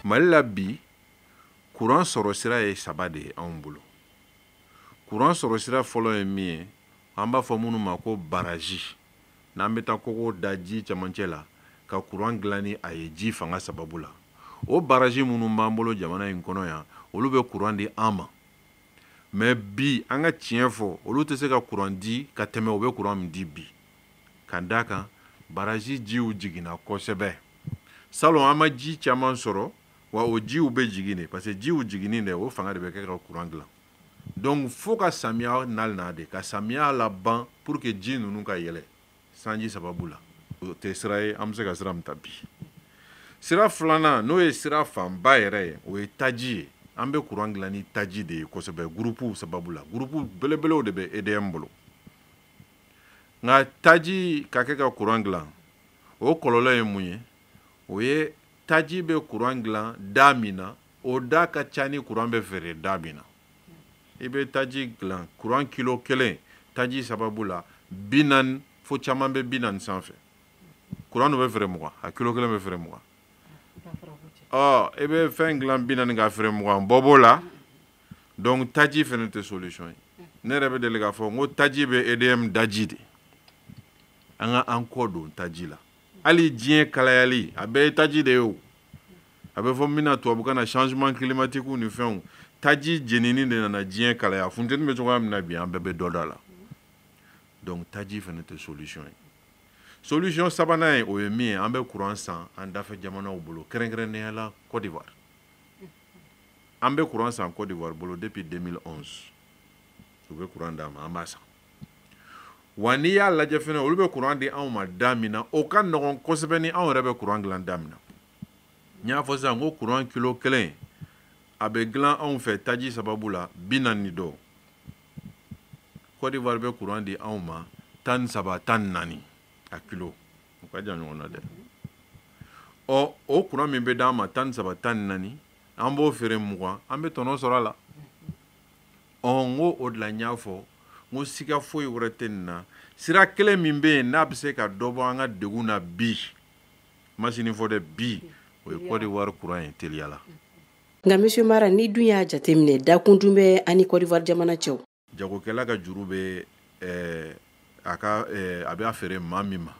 Mali la bi, kuran sɔrɔ sira ye saba de ye anw bolo. Kuran sɔrɔ sira fɔlɔ ye min ye, an b'a fɔ minnu ma ko baraji. N'an bɛ taa kogo da ji cɛmancɛ la ka kuran dilan ni a ye ji fanga sababu la, o baraji minnu b'an bolo jamana in kɔnɔ yan, olu bɛ kuran di an ma. Mais bi, an ka tiɲɛ fɔ, olu tɛ se ka kuran di ka tɛmɛ u bɛ kuran min di bi, ka d'a kan baraji jiw jiginna kosɛbɛ. Salon an ma ji caman sɔrɔ, wa o jiw bɛ jigin de, parce que jiw jiginni de, o fanga de bɛ kɛ ka kuran dilan. Donc fo ka samiya nali de, ka samiya laban pour que ji ninnu ka yɛlɛ sanji sababu la. O tɛ sira ye an bɛ se ka sira min ta bi. Sira filanan, n'o ye sira fanba yɛrɛ ye, o ye taji ye. An bɛ kuran dilan ni taji de ye kosɛbɛ, groupe sababu la. Groupe belebelew de bɛ EDM bolo. Nka taji ka kɛ ka kuran dilan, o kɔlɔlɔ ye mun ye? O ye taji bɛ kuran dilan da min na, o da ka ca ni kuran bɛ feere da min na. I bɛ taji dilan kuran kilo kelen taji sababu la 40, fo caman bɛ 40 sanfɛ. Kuran dun bɛ feere 20, a kilo kelen bɛ feere 20. Ɔ, i bɛ fɛn dilan 40 ka feere 20, bɔ b'o la. Donc taji fɛnɛ tɛ solution ye. Ne yɛrɛ bɛ deli k'a fɔ n ko taji bɛ EDM daji de. An ka an kɔ don taji la. Hali diɲɛ kalayali, a bɛɛ ye taji de ye o. A bɛ fɔ min na tubabukan na changement climatique ni fɛnw, taji jenini de nana diɲɛ kalaya. Funteni bɛ cogoya min na bi, an bɛɛ bɛ dɔ da la. Donc taji fɛnɛ tɛ solution ye. Solution sabanan ye, o ye min ye, an bɛ kuran san an dafɛ jamanaw bolo, kɛrɛnkɛrɛnnenya la Côte d'Ivoire. An bɛ kuran san Côte d'Ivoire bolo depuis 2011. U bɛ kuran d'an ma, an b'a san. Wa n'i y'a lajɛ fɛnɛ, olu bɛ kuran di anw ma da min na, o ka nɔgɔn kosɛbɛ ni anw yɛrɛ bɛ kuran dilan da min na. N y'a fɔ sisan ko kuran kilo kelen a bɛ dilan anw fɛ taji sababu la 40 ni dɔ. Côte d'Ivoire bɛ kuran di anw ma 13, 14 a kilo. O ka jan ɲɔgɔn na dɛ. Ɔ, o kuran min bɛ d'an ma 13, 14, an b'o feere 20, an bɛ tɔnɔ sɔrɔ a la. Ɔ, n ko o de la n y'a fɔ n ko siga foyi wɛrɛ tɛ nin na. Sira kelen min bɛ yen n'a bɛ se ka dɔ bɔ an ka degun na bi, masini fɔ dɛ, bi, o ye Côte d'Ivoire kuran ye teliya la. Nka monsieur Mara, ni dun y'a jateminɛ, dakun dun bɛ ani Côte d'Ivoire jamana cɛw. Jagokɛla ka juru bɛ a ka a bɛ a feere maa min ma,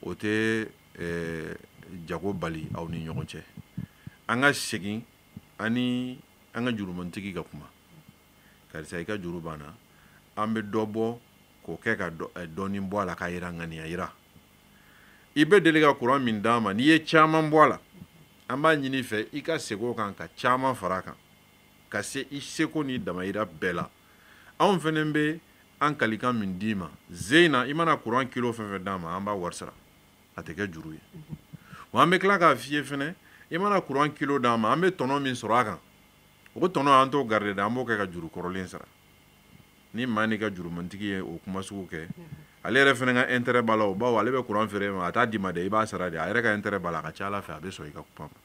o tɛ jago bali aw ni ɲɔgɔn cɛ. An ka segin ani an ka jurumantigi ka kuma. Karisa, i ka juru banna, an bɛ dɔ bɔ k'o kɛ ka dɔɔnin bɔ a la k'a yira ŋaniya yira. I bɛ deli ka kuran min d'an ma, n'i ye caman bɔ a la, an b'a ɲini i fɛ i ka segin o kan ka caman fara a kan, ka se i seko ni damayira bɛɛ la. Anw fɛnɛ bɛ an kalikan min d'i ma ze in na, i mana kuran kilo fɛn fɛn d'an ma, an b'a wari sara, a tɛ kɛ juru ye. Wa an bɛ tila k'a f'i ye fɛnɛ, i mana kuran kilo d'an ma, an bɛ tɔnɔ min sɔrɔ a kan, o tɔnɔ an t'o garder dɛ, an b'o kɛ ka juru kɔrɔlen sara. Ni maa n'i ka jurumantigi ye o kuma sugu kɛ, ale yɛrɛ fɛnɛ ka intérêt b'a la o, bawo ale bɛ kuran feere ma, a t'a d'i ma dɛ, i b'a sara de. A yɛrɛ ka intérêt b'a la, a ka ca ala fɛ a bɛ sɔn i ka kuma ma.